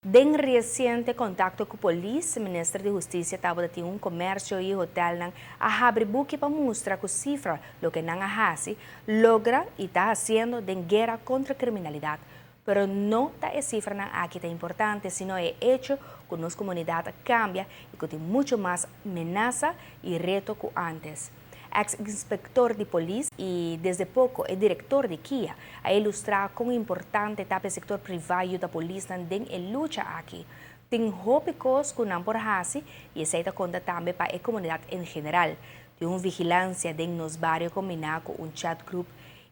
Den reciente contacto cu polis, Minister di Husticia tabatin un comercio y hotelnan a habri buki pa mustra cu cifra loke nan a haci, logra y ta haciendo den guera contra criminalidad. Pero no ta e cifranan aki ta importante, sino e hecho cu nos comunidad a cambia y cu tin mucho mas menasa y reto cu antes. Ex-inspector di polis y desde poco e director di KIA a ilustra con importante ta e sector priva yuda polis den e lucha aki. Tin hopi cos cu nan por haci y esey ta conta tambe pa e comunidad en general. Tin un vigilancia den nos bario combina cu un chat group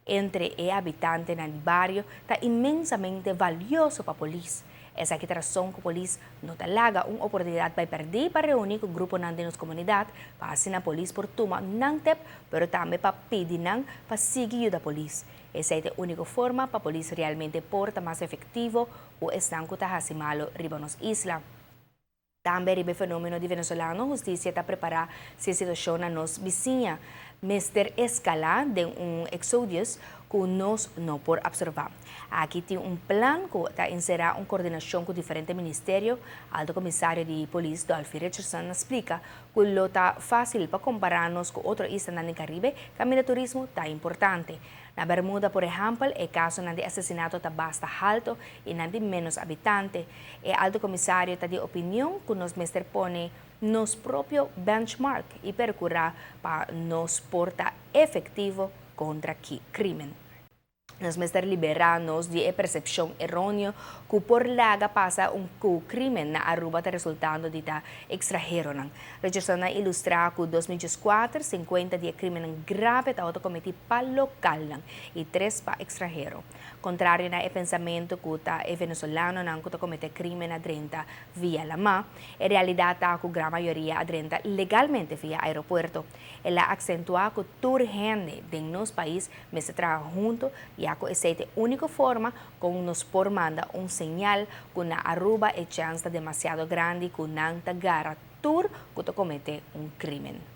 entre e habitantenan di bario ta inmensamente valioso pa polis. Esaki ta e rason cu polis no ta laga un oportunidad pa perde pa reuni cu gruponan den nos comunidad, pa asina polis por tuma nan tip, pero tambe pa pidi nan pa sigui yuda polis. Esey ta e unico forma pa polis realmente por ta mas efectivo cu esnan cu ta haci malo riba nos isla. Tambe riba e fenomeno di venezolano, husticia ta prepara si e situacion na nos bisiña mester escala den un exodus cu nos no por absorba. Aki tin un plan cu ta encera un coordinacion cu diferente ministerio. Alto Comisario di Polis Dolphy Richardson a splica cu lo ta facil pa compara nos cu otro islanan den Caribe, caminda turismo ta importante. Na Bermuda, por ehempel, e casonan di asesinato ta basta halto y nan tin menos habitante. E Alto Comisario ta di opinion cu nos mester pone nos propio benchmark y percura pa nos por ta efectivo contra crimen. Nos mester libera nos di e percepcion eroneo cu por laga pasa un crimen na Aruba ta resultando di ta extranheronan. Richardson a ilustra cu 2004, 50 di crimen grave ta cometi pa localnan y 3 pa extranhero. Contrario na e pensamento cu ta e venezolanonan cu ta comete crimen a drenta via lama, e realidad ta cu gran mayoria a drenta legalmente via aeropuerto. El a acentua cu tur hende den nos pais mester traha hunto, ya cu esey ta e unico forma cu nos por manda un señal cu na Aruba e chance ta demasiado grandi cu nan ta gara tur cu ta comete un crimen.